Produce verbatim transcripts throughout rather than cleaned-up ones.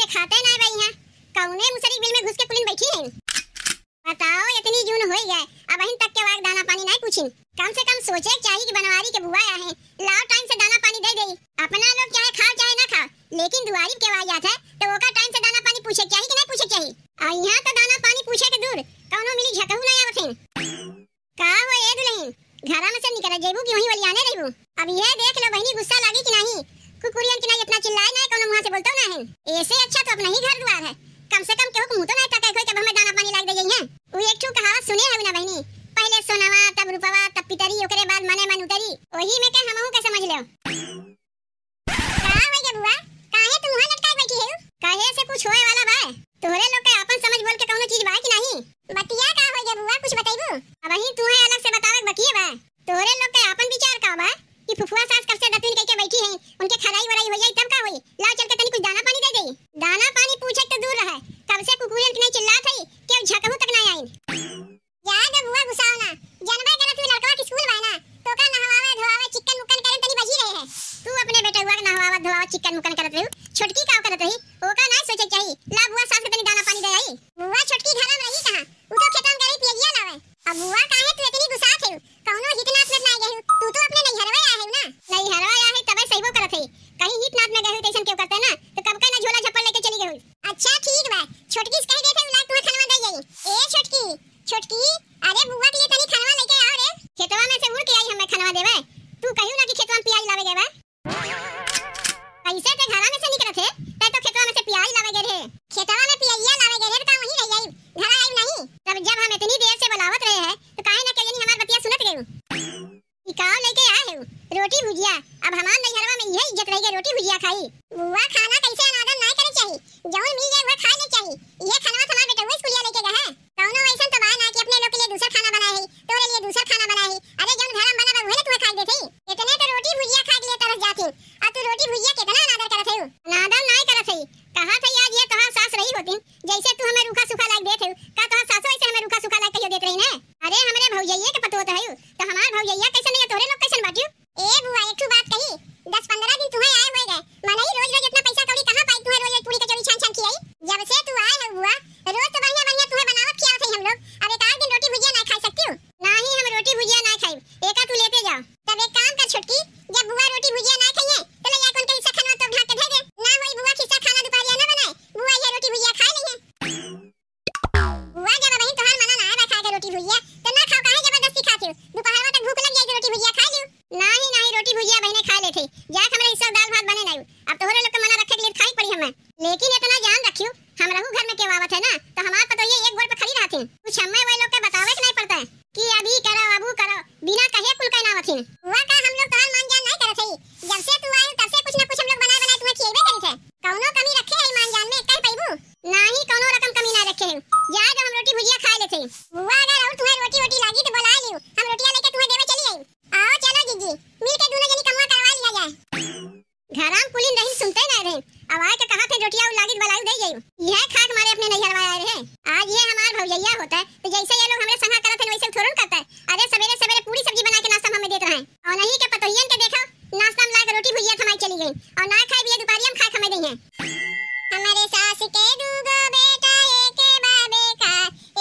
खाते नाय बा इहाँ, कौने मुसरी बिल में घुस के कुलिन बैठी हैं। बताओ, इतनी जून होई गए, अबहिन तक के वाक दाना पानी नाय पूछिन। कम से कम सोचे के चाही कि बनवारी के बुआ आहे, लाओ टाइम से दाना पानी दे देई। अपना लोग चाहे खाओ चाहे ना खाओ, लेकिन दुआरी के वाई जात है तो ओकर टाइम से दाना पानी पूछे के चाही कि नाय पूछे के चाही? आ यहाँ तो दाना पानी पूछे के दूर, कौनो मिली झकहू नाय आवत हैं। का हो ए दुलहिन, घरा में से निकल जइबू कि वहीं वलियाने रहिबू? अब यह देख लो बहिनी, गुस्सा लागी कि नाहीं? कुकुरियन के नाहीं इतना चिल्लाए ना, कौनो मुँह से बोलतो ना है। ऐसे अच्छा तो अपना ही घर दुआर है, कम से कम केहू के मुँह तो नाहीं ताके कोई, कब हमें दाना पानी लाग दे जाइए। वो एक ठो कहावत सुने हऊ ना बहिनी, "पहले सोनवा, तब रूपवा, तब पितरी, ओकरे बाद मने मन उतरी।" वही में के हमहू के समझ लेव। का होई गे बुआ, काहे तू मुँह लटकाए बैठी है? काहे से कुछ होए वाला बा? तोहरे लोग के आपन समझ बोल के कौनो चीज बा कि नाहीं? बतिया का होई गे बुआ, कुछ बतइबू? अबहीं तुहे अलग से बतावे के बकिए बा। तोहरे लोग के आपन विचार का बा कि फुफुआ सास कब से दतुन कइके बैठी हैं, उनके खराई वराई हो जाई तब का होई? लाओ चल के तनी कुछ दाना पानी दे देई। दाना पानी पूछे तो दूर रहे, कब से कुकुरन के नाहीं चिल्लात हई, केहू झकहू तक नाहीं आइन। जा गे बुआ गुस्साओ ना, जनबे करत हई लड़कवा के स्कूल बा ना, तो ओका नहवावे धोवावे, चिक्कन मुक्कन करे तनी बजी रहे है। तू अपने बेटउआ के नहवावत धोवावत चिक्कन मुक्कन करत रहू, छोटकी का करत रही, ओका नाहीं सोचे के चाही। ला बुआ सास के तनी दाना पानी दे आई। बुआ छोटकी घरा में रही कहाँ, उ तो खेतवा में गई पियजिया लावे। अब बुआ काहे तू इतनी गुस्सात है, कौनो हित नात में ना गई, तू तो अपने नैहरवे आए है ना। नैहरवा आए है तबे सहिबो करत है, कहीं हित नात में गई तैसन केहू करते ना, तो कब का ना झोला झप्पड़ लेके चली गई। अच्छा ठीक बा, छोटकी से कह देत है, उ लाग तुम्हें खनवा दे जाई। ए छोटकी, छोटकी, अरे बुआ के लिए तनी खनवा लेके आओ रे। खेतवा में से उड़ के आई हमें खनवा देवे, तू कहियो ना कि खेतवा में पियाज लावे गए बा। कैसे ते घरा में से निकलत है, ते तो खेतवा में से पियाज लावे गए रहे। खेतवा में पियजिया लावे गए रहे, तो का वहीं रह जाई, घरा आई नहीं? तब जब हम इतनी देर से बुलावत रहे हैं, तो काहे ना के जनी हमार बतिया सुनत गई? ई का लेके आए हो? रोटी भुजिया। अब हमार नैहरवा में इहे इज्जत रही के रोटी भुजिया खाई। बुआ, खाना कैसे अनादर नाय करे चाही, जौन मिल जाए उहे खाए ले चाही। इहे खानवा तो हमार बेटउआ स्कूलिया लेके गए है। कौनो ऐसन तो बा ना कि अपने लोग के लिए दूसर खाना बनाए है, तोरे लिए दूसर खाना बनाए है। अरे जौन घर में बना बा उहे ले तुम्हें खाए देते ही। इतने तो रोटी भुजिया खाए के लिए तरस जाती, अब तू रोटी भुजिया कितना अनादर करत है? अनादर नाय करत है, कहा था आज ये तोहार सास रही होती, जैसे तू हमें रूखा सूखा लाग देत है, का तोहार सासो ऐसे हमें रूखा सूखा लाग कहियो देत रही ने? अरे हमरे भौजैया के पतोह तो हयू, तो हमार भौजैया कैसन है, तोहरे लोग कैसन बाटियो? ए बुआ, एक ठो बात कही, दस पन्द्रह दिन तुम्हें आए हुए गए, मनई रोज रोज इतना पैसा कौड़ी कहाँ पाई, तुम्हें रोज रोज पूरी कचौड़ी छान छान खियाई? जब से तू आए हो बुआ, रोज तो बढ़िया बढ़िया तुम्हें बनावत खियावत है हम लोग, अब एक आध दिन रोटी भुजिया ना खा सकती हो? नाही, हम रोटी भुजिया ना खाई, एका तू लेते जाओ। तब एक काम कर छोटकी, जब बुआ रोटी भुजिया ना खाइए, तो ले जाके उनके हिस्सा खाना तो ढाक के दे दे, ना होई बुआ खिस्सा खाना दोपहरिया ना बनाए, बुआ ये रोटी भुजिया खा लेंगे। बुआ, जब अबहिन तोहार मना ना है बा खाए के रोटी भुजिया, तो ना खाओ, काहे जबरदस्ती खात हो? दोपहरवा तक भूख लग जाई तो रोटी भुजिया खा लियो। नाही, नाही, रोटी भुजिया बहिने खा लेथे। जाए के हमरे हिस्सा दाल भात बने नाही। अब तोहरे लोग के मना रखे के लिए खाई पड़ी हमें। लेकिन इतना जान रखियो, हमरहू घर में केहू आवत है ना, तो हमार पतोहिया एक गोड़ पे खड़ी रहत है। कुछ हमें वही लोग के बतावे के नहीं पड़ता है कि अभी करो, अबू करो, बिना कहे कुल कहना आवत है। बुआ, का हम लोग तोहार मान जान नहीं करत है? जब से तू आए हो, तब से कुछ ना कुछ हम लोग बनाए बनाए तुम्हें खिएबे करी थे। कौनो कमी रखे है मान जान में, कह पैबू? नाही, कौनो रकम कमी ना रखे है। जाए दो, हम रोटी भुजिया खाए लेते हैं। बुआ, अगर और तुम्हें रोटी वोटी लागी तो बुला लियो, हम रोटियां लेके तुम्हें देवे चली आई। आओ चलो जीजी, मिल के दोनों जनी कमवा करवा लिया जाए। घराम कुलिन रही सुनते ना रहे, अब आए के कहा थे रोटियां लागी तो बुलाऊ दे जाई। यह खा के मारे अपने नैहर में आए रहे। आज ये हमार भौजैया होता है तो जैसे ये लोग हमरे संगा करत है वैसे थोड़न करता है। अरे सवेरे सवेरे पूरी सब्जी बना के नाश्ता में हमें देत रहे। और नहीं के पतोहियन के देखो, नाश्ता में लाके रोटी भुजिया थमाई चली गई और ना खाए भी दोपहरिया में खाए खमे गई हैं। हमरे सास के दूगो बेटा, एक बाबे का,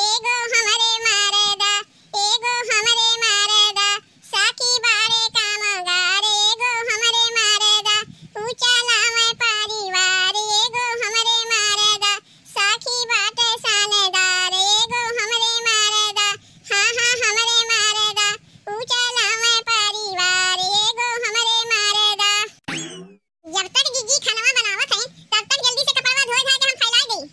एगो हमरे मरदा, एगो हमरे मरदा, साखी बारे कामगार, एगो हमरे मरदा, ऊंचा लावे परिवार, एगो हमरे मरदा, साखी बाटे शानदार, एगो हमरे मरदा, हाँ, हाँ, हमरे मरदा, ऊंचा लावे परिवार, एगो हमरे मरदा। जब तक जीजी खानवा बनावत है, तब तक जल्दी से कपड़वा धोए धाए के हम फैलाए देई।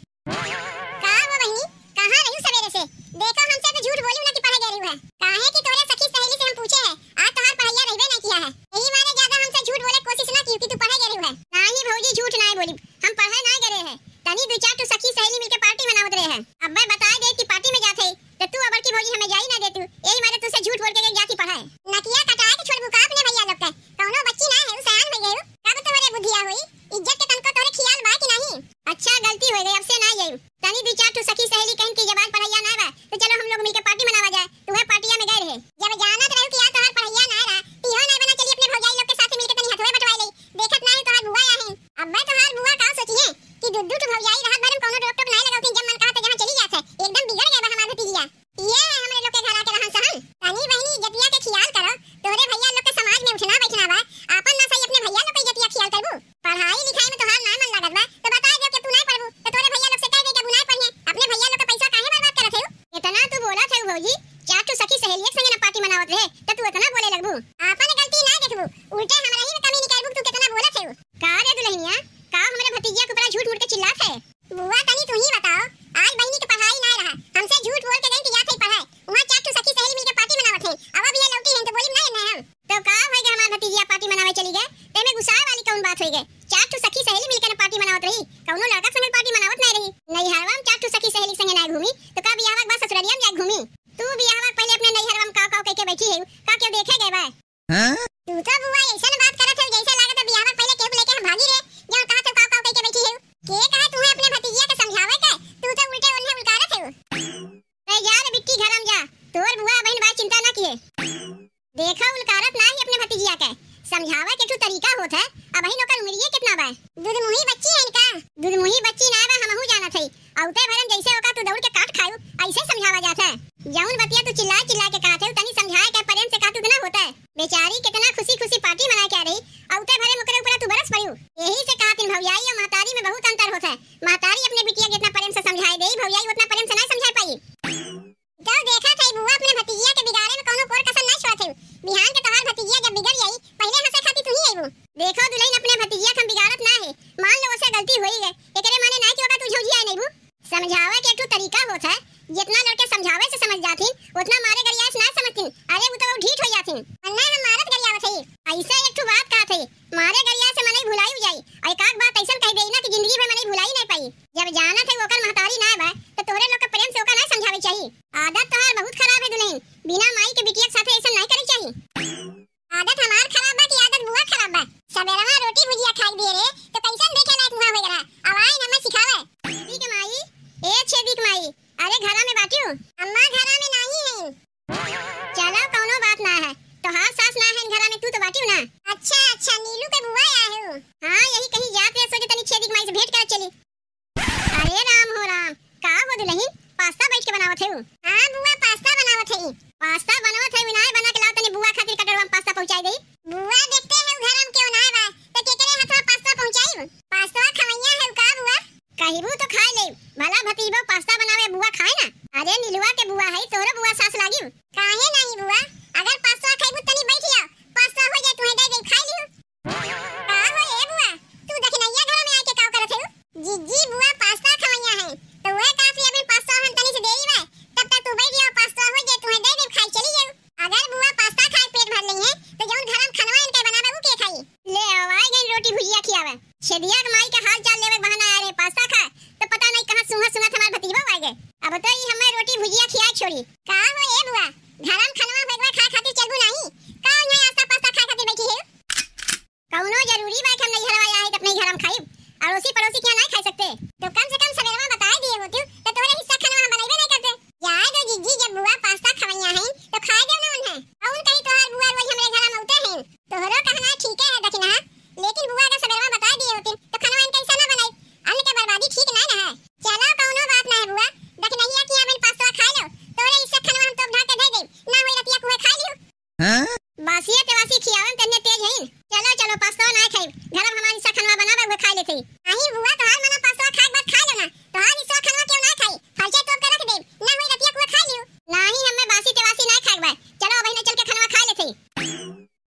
का हो बहिनी, कहाँ रही सवेरे से? देखो, हमसे तो झूठ बोली ना कि पढ़े गए रही है। काहे कि तोरे सखी सहेली से हम पूछे है, आज तोहार पढ़ाइया रहबे नहीं किया है। यही मारे ज्यादा हमसे झूठ बोले कोशिश ना की कि तू पढ़े गए रही है। नाही भौजी, झूठ नाही बोली, हम पढ़े नाही गए है। तनी दू चार ठो सखी सहेली मिलके पार्टी मनावत रहे हैं। अब मैं बताए दे कि पार्टी में जाते तो तू अबर की भौजी हमें जाई ना देतू, यही मारे तुझसे झूठ बोल के गई जाती पढ़े। नकिया कटाए के छोड़बू का अपने भैया लोग के? कौनो बच्ची ना है, उ सयान हो गई। कब तोहरे बुद्धिया होई? इज्जत के तनको तोहरे खियाल बा कि नाही? अच्छा, गलती हो गई, अब से ना जाई। तनी दू चार ठो सखी सहेली कहन की जबान पढ़ैया ना बा, तो चलो हम लोग मिलके पार्टी मनावा जाए। तू है पार्टिया में गए रहे। जब जानत रहू कि आज तोहार पढ़ैया ना रहा, तो इहो ना बना, चली अपने भौजाई लोग के साथ मिलके तनी हथवे बटवा ले। देखत नाही तोहार बुआ आहिन। अब्बे तोहार बुआ का सोचिहे कि दू दू ठो भौजाई रहत भर में कौनो रोक टोक नाहीं लगावत हैं, जब मन कहत है जहाँ चली जात है। एकदम बिगड़ गए बा हमार भतीजिया। ये है हमरे लोग के घर आके रहन सहन। तनी बहिनी इज्जतिया के खियाल करो, तोहरे भैया लोग के समाज में उठना बैठना बा, आपन ना सही अपने भैया लोग के इज्जतिया खियाल करबू। पढ़ाई लिखाई में तोहार नाय मन लागत बा, तो बताइ देउ कि अब तू नाय पढ़बू, तो तोहरे भैया लोग से कह दे कि अब उ नाय पढ़िहैं। अपने भैया लोग के पैसा काहे बर्बाद करत हऊ? इतना तू बोलत हऊ भौजी, चार ठो सखी सहेलिया के संगे ना पार्टी मनावत रहे, तो तू इतना बोले लगबू? आपन गलती ना देखबू, उल्टे हमरा ही में कमी निकालबू कि तू कितना बोलत हऊ। का रे दुल्हनिया, का हमरे भतीजिया के ऊपर झूठ मूठ के चिल्लात है? बुआ, तनी तू ही बताओ, आज बहिनी के पढ़ाई नाय रहा, हमसे झूठ बोल के गई कि जात है पढ़ाई, वहाँ चार ठो सखी सहेली मिलके पार्टी मनावत है, अब अब ये लौटी है तो बोली नाय ना हम। तो का होई गे, हमार भतीजिया पार्टी मनावे चली गए, ते में गुस्साए वाली कौन बात होई गे? चार ठो सखी सहेली मिलके ना पार्टी मनावत रही, कौनो लड़का के संगे पार्टी मनावत नाय रही। नैहरवा में चार ठो सखी सहेली के संगे नाय घूमी, तो का बियाह के बाद ससुरलिया में जाके घूमी? तू बियाह के पहले अपने नैहरवा में काव काव कह के बैठी है, का केहू देखे गए बा? हाँ? तू तो बुआ ऐसन बात करत हऊ, जैसे लागत है बियाह के पहले केहू लेके हम भागी रहे, जौन कहत हऊ काव काव कह के बैठी है। के कहा तुम्हें अपने भतीजिया के समझावे के? तू तो उल्टे उन्हें उलकारत हऊ। ए जा रे बिट्टी, घर में जा, तोर बुआ बहन बा, चिंता ना किए। देखो, उलकारत ना ही अपने भतीजिया के, समझावे के ठू तरीका होत है। अबहिन ओकर उमरिये कितना बा? दुधमुही बच्ची है इनका। दुधमुही बच्ची ना बा, हमहू जानत हई। औते भरन जैसे ओका तू दौड़ के काट खायू, ऐसे समझावा जात है। जौन बतिया तू चिल्लाए चिल्लाए के कहत है, तनी समझाए के प्रेम से कहतू तो ना होता है। बेचारी कितना खुशी खुशी पार्टी मनाए के आ रही, औते भरे ओकरे ऊपर तू बरस पड़ू। यही से कहत हन भौजाई और महतारी में बहुत अंतर होत है। महतारी अपने बिटिया के जितना प्रेम से समझाए दे, भौजाई उतना प्रेम से ना समझा पाई। तो देखा था बुआ अपने भतीजिया के बिगाड़े में कौनो कोर कसर ना छोड़त है। बिहान के तोहार भतीजिया जब बिगड़ जाई, पहले हंसे खातिर तू ही अइबू। देखो दुल्हन, अपने भतीजिया के हम बिगाड़त ना है, मान लो ओसे गलती होई है, एकरे माने ना कि ओका तू झौझिया नहीं बू। समझावे के एक ठो तरीका होत है, जितना लड़के समझावे से समझ जाथिन, उतना मारे गरियाए से ना समझथिन। अरे, उ तो ढीठ हो जाथिन। अन्ना हम मारत गरियावत हई। ऐसे एक ठो बात कहत हई, मारे गरियाए से मनई भुलाई जाई। और एक आध बात ऐसन कह देई ना कि जिंदगी भर मनई भुलाई नहीं पाई। जब जानत है ओकर महतारी ना बा, तो तोहरे लोग के प्रेम से ओका ना समझावे चाहिए। आदत तोहार बहुत खराब है दुल्हन, बिना माई के बिटिया के साथे ऐसन नहीं करे चाहिए। आदत हमार खराब बा कि आदत बुआ खराब बा? सबेरवा रोटी भुजिया खाई दिए रे, तो कैसन देखे लायक मुहा हो गया? अब आइन हमें सिखावे। छेदी के माई, ए छेदी के माई, अरे घरा में बाटियो? अम्मा घरा में नाही है। चलो कौनो बात ना है, तोहार सास ना है घरा में, तू तो बाटियो ना। अच्छा अच्छा, नीलू के बुआ आए हो? हाँ, यही कहीं जात रहे, सोचे तनी छेदी के माई से भेंट कर चली। अरे राम हो राम, का हो दुल्हन, पास्ता बैठ के बनावत है? हाँ बुआ, पास्ता बनावत है। पास्ता बनावत है, विनाय बना के लाओ, तनी बुआ खातिर कटोरवा में पास्ता पहुँचाई दे। बुआ देखते हैं घर में केहू ना बा, तो केकरे हाथवा पास्ता पहुँचाई? पास्ता खवैया है का बुआ? कहिबू तो खाए ले, भला भतीजबो पास्ता बनावे बुआ खाए ना। अरे नीलुआ के बुआ है, तोरो बुआ सास लागी। काहे नहीं बुआ, अगर पास्ता खाइबू तनी बैठ जाओ, पास्ता हो जाए तुम्हें दे दे, खाई लियो। का हो ए बुआ, तू दखिनैया घर में आके का करत है? जीजी बुआ पास्ता खवैया है, तो वह कहत है अभी पास्ता हम तनी से देरी बा, तब तक तू बैठ जाओ, पास्ता हो जाए तुम्हें दे दे, खाई चली जाओ। अगर बुआ पास्ता खाए पेट भर लेई है, तो जौन घर में खनवा इनके बनावे उ के खाई? ले आओ, आए गई रोटी भुजिया खियावे। छेदिया के माई के हाल चाल लेवे के बहाना आए रहे पास्ता खाए, तो पता नहीं कहाँ सूंघत सूंघत हमार भतीजवा आ गए। अब तो ई हमें रोटी भुजिया खियाए छोड़ी। का हो ए बुआ, घर में खनवा भगवा खाए खातिर चलबू नहीं? का यहाँ आस्ता पास्ता खाए खातिर बैठी है? कौनो जरूरी बा कि हम नैहरवा आए तो अपने घर में खाई, अड़ोसी पड़ोसी के यहाँ नहीं खाई सकते? तो कम से कम सवेरवा बताए दिए होती तो तोरे हिस्सा खाना हम बनाइबे नहीं करते। जाए दो जीजी, जब बुआ पास्ता खवैया हैं तो खाए दो ना उन्हें। कौन कही तोहार बुआ रोज हमरे घर में उते हैं? तोहरो कहना ठीक है दखिना, लेकिन बुआ अगर सवेरवा बताए दिए होती तो खाना इनके हिस्सा ना बनाई। अन्न के बर्बादी ठीक ना ना है। चलो कौनो बात ना है बुआ, दखिनैया की अपन पास्ता खा लो, तोरे हिस्सा खाना हम तो ढाक के दे दे, ना होई रतिया कुहे खा लियो। हाँ? बासिये तेवासी खियावन तन्ने तेज हईन। चलो, चलो, पास्ता ना खाई। घर में हमारी सा खनवा बना बा, उहे खा लेते ही। नहीं बुआ, तोहार मन